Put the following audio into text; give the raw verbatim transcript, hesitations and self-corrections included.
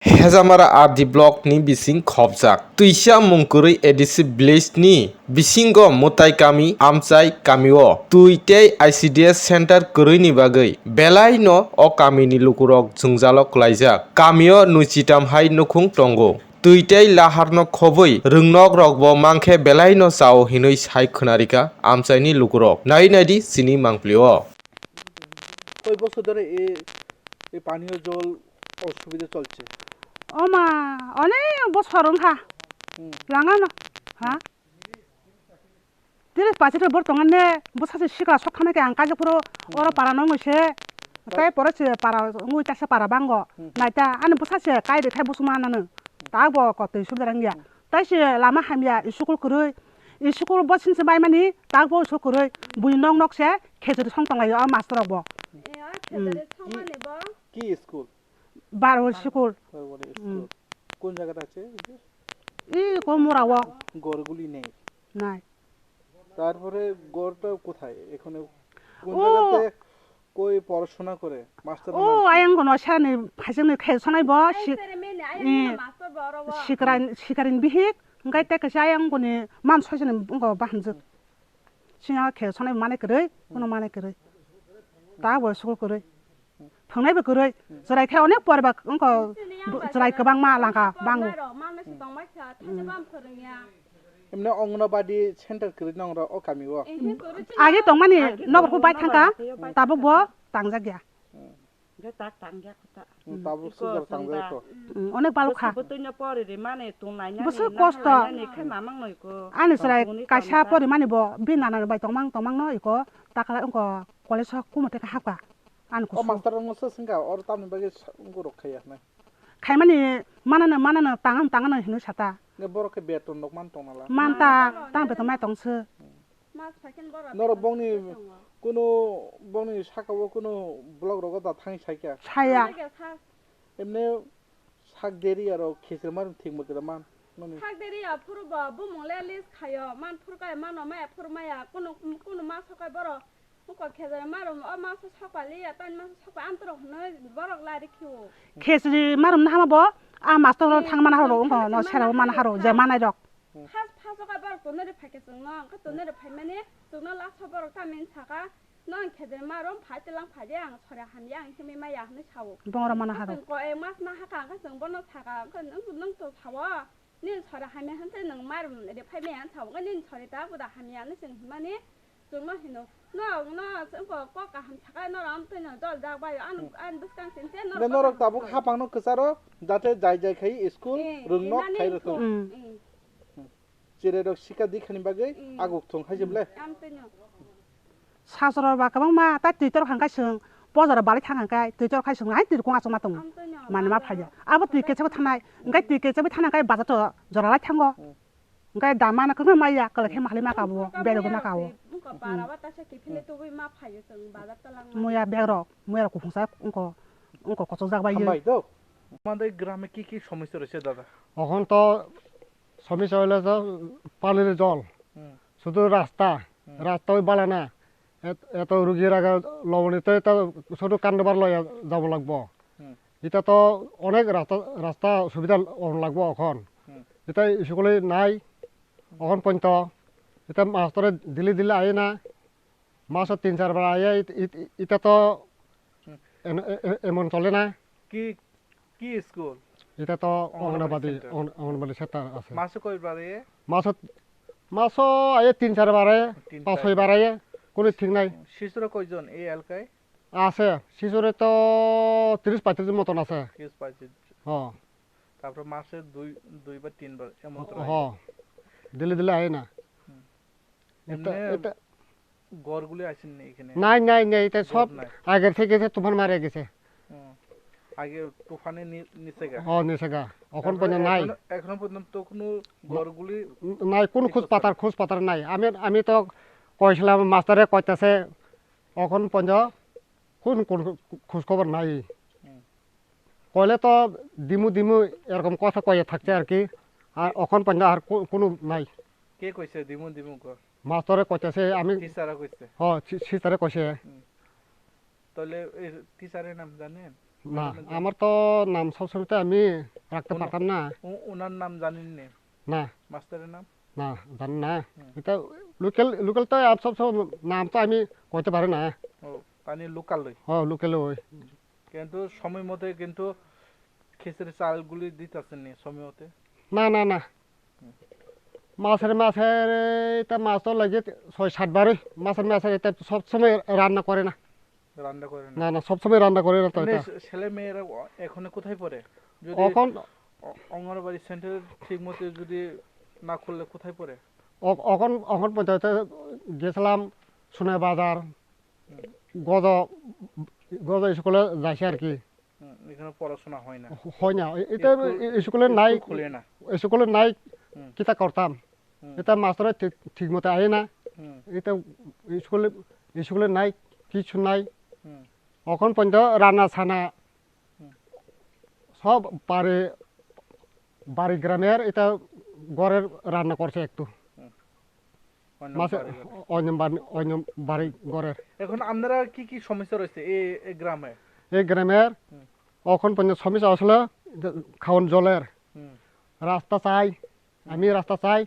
Hejamara R D block ni bising khopjak twisa mung kwrwi A D C village ni bisingo Mutai kami, Amchai kami o twi tei I C D S center kwrwi ni bagwi belai no o kami ni lukurok jwngjalo kwlaijak. Kami o nwichitam hai nukhung tongo. Twi tei lahar no khobwi rwngnok rok bo mankhe belai no chao hinwi sai khwnarika Amchai ni lukurok. Nai nai di chini mangpli o. কয় বছর ধরে এই এই পানীয় জল অসুবিধা চলছে? Oma, onek bochor wngkha. Hmm. Langano. Ha? Tiri pachito bor tongo ne, bwsa se sikla sok thangna khe ang kaijak phuru oro para no wngwi se. Tai pore se para wngwi kaisa para bango. Hmm. Naita ani bwsa se kai de thai busuma nanu. Ta bo ko twi subida rang ya. Tai se lama hamya, school kwrwi. School bo sini se bai mani, ta bo school kwrwi. Bui nok nok se khejuri song tong lai o master rok bo. Eh, o khejuri song mani bo. Ki school? Barwari school. Barwari school. কোন জায়গাটা আছে? এই কো মোরাও। ঘরগুলি নেই। নাই। তারপরে ঘরটা কোথায়? এখানে কোন জায়গাতে কই পড়াশোনা করে? মাস্টার ও, ayang kono sani phaijakni khe sonai bo. Sikarin, sikarin bihik, engkai tei kaisa ayang koni man soisani wngkha bahanjak. Sini khe sonai manai kwrwi, kono manai kwrwi. Ta bo school kwrwi. Thwngnai bo kwrwi. Chwrai khe onek por ba wngkha, chwrai kwbangma langkha bango. Emne Anganwadi center kwrwi nong ro o kami o. Age tongmani nokor khe bai thangkha, tabuk bo tangjak ya. Tabuk sugar tangjak to. Onek balok kha. Bwswk kosto. Ani chwrai kaisa porimani bo bini nana bai tongmang tongmang no iko takla wngkha college o kumo tei hapkha. Ani kusu. O master rok no se swngkha, oro tamni bagwi wngkha rok khaiya hwnwi. Khaimani manano, manano, tangano, tangano hinwi sata. Borok khe beton rok man tongna la. Manta, tang beton mai tongse. Norok bongni kuno bongni saka o kuno block rogo da thangwi saikha. Saya. Emne sak deri aro khesir mar thik mukira man. Sak deri aphuru bo bumung le list khayo, man phuru kai mano maya phuru maya kuno kuno ma sokai boro. Muko khejari marum o maso sokpali ya, tani maso sokpali antro hwnwi borok lari khiwo. Khejari marum nahama bo, a master rok thang mana horo, wngkha no sera mana horo, je manai rok. First, first o borok tonori phaikhe chwngno, wngkha tonori phaimani chwngno last o borok tamni saka, no ang khejari marum phai tilang phai de, ang sori hamya, ang himwi maya hwnwi sawo. Bongrok mana haro. Chwng ko ek mas ma hakha, wngkha chwng bono saka, wngkha nwng to sawo. Nini sora hamya hwnse nwng mar, mm, rephai maya hwn sabo, nini sori ta buda hamya hwnwi chwng hwnmani chwngno hino. Norok no chwngko kok kaham sakha, norok amtwino dol jak bai, ano, hmm, ani bwskang sinte norok. Norok tabuk hapangno kwcharo, jate jai jai khai school, eh, rwngno hinani khai rwthwng. Hmm. Eh. Hmm. Chwrairok sikha dikhani bagwi, hmm, aguk thung hai se ble. Amtwino. Sajorok ba kwbangma, tai twi tor kha khe chwng, bojaro balai thang kha khe twi tor khai chwng, hai twi kung achukma tongo. Manwi ma phaiya. Abo twi kechebo thanai, hwnkhe twi kechebo thana khe bazar to jora lai thango. Hwnkhe dama no kwbangma maya, kwlai khe mahalai ma kabo, bag rok ma kabo. Muya bag rok, muya rok kuphungsa wngkho, wngkho kochokjak bai. Hambai do. Tamander grame ki ki somosya royse dada? Okhon to somosya hoile to panir jol. Hmm. Sudu rasta, hmm, rasta oi bala na. Et-, eto rugi raga loboni tei ta sudu kandobar loya jabo lagbo. Hmm. Ita to onek rasta, rasta subida on lagbo okhon. Hmm. Ita iskuli nai, okhon ponto. Ita mastore dili dili aye na. Maso tin char bar aye, it-, it-, ita to hmm, en-, e-, e-, emon chole na. Ki Ki school? Ita to Anganwadi Anganwadi center. Center, Ang-, Anganwadi center ase. Maso koi bar aye? Maso, maso aye tin char bar aye, tin pas char bar aye, kono thik nai. Sisore koijon ei elkai? Ase, sisore to tris paitris moton ase. Tris paitris. Ho. Tarpore mase dui, dui ba tin bar emon to. Ho. Daily daily aye na. Hmm. Eta, emne eta, ঘরগুলি আছে নি এখানে? নাই, নাই, নাই, এটা সব ঘর নাই। আগের থেকে যে তুফান মারা গেছে। হুম। আগে তুফানে নি-, নিচে গা। ও, নিচে গা। এখন তারপরে পর্যন্ত নাই। এখনো, এখনো পর্যন্ত কোনো ঘরগুলি ন-, নাই, কোনো ঠিক খোঁজ আছে। পাতার, খোঁজ পাতার নাই। আমি, আমি তো কইছিলাম, মাস্টারে কইতাছে, এখন পর্যন্ত কোন, কোন খোঁজ খবর নাই। হুম। কইলে তো দিমু, দিমু এরকম কথা কইয়া থাকছে আর কি। আর এখন পর্যন্ত আর কো-, কোনো নাই। কে কইছে দিমু, দিমু কো? মাস্টারে কইতাছে, আমি টিচারে কইছে? হ, টি-, টিচারে কইছে। হুম। তাহলে এই টিচারের নাম জানেন? না, আমার তো নাম সবসময় তো আমি রাখতে হুম। পারতাম না। উ-, ওনার নাম জানেন নি? না। মাস্টারের নাম? না, জানি না। হুম। এটা লোকাল, লোকাল তো আর সবসময় নাম তো আমি কইতে পারি না। ও, তানি লোকাল ওই। ও, লোকাল ওই। কিন্তু সময় মতে কিন্তু খেসারি চালগুলি দিতেছেন নি সময় মতে? না, না, না। হুম। মাসের, মাসের এটা মাস তো লাগে ছয় সাত বারই। মাসের, মাসের এটা তো সবসময় রান্না করে না। রান্না করে না? না, না, সবসময় রান্না করে না তো এমনি এটা। ছে-, ছেলে মেয়েরা অ-, এখনো কোথায় পড়ে? যদি এখন অ-, অঙ্গনবাড়ি সেন্টার ঠিক মতো যদি না খুললে কোথায় পড়ে? অ-, অখন, অখন পর্যন্ত গেছিলাম সোনার বাজার, হুম। গজ, গজ স্কুলে যাইছে আর কি। হুম, এখানে পড়াশোনা হয় না। হয় না, এ-, এটা স্কুল, স্কুলে স্কুল নাই, খুলে না। স্কুলে নাই, হুম। কিতা করতাম? হুম। এটা মাস্টার ঠিক, ঠিক মতো আয় না। হুম। এটা স্কুলে, স্কুলে নাই, কিছু নাই। হুম। অখন পর্যন্ত রান্না ছানা হুম। সব পারে, বাড়ি গ্রামের এটা ঘরের রান্না করছে একটু। হুম। অন্য মাসে বাড়ি ঘরে। অন্য বাড়ি, অন্য বাড়ি ঘরের। এখন আপনারা কি কি সমস্যা রয়েছে এই, এই গ্রামে? এই গ্রামের হুম। অখন পর্যন্ত সমস্যা আসলে খাওয়ান জলের হুম। রাস্তা চাই, হুম। আমি রাস্তা চাই,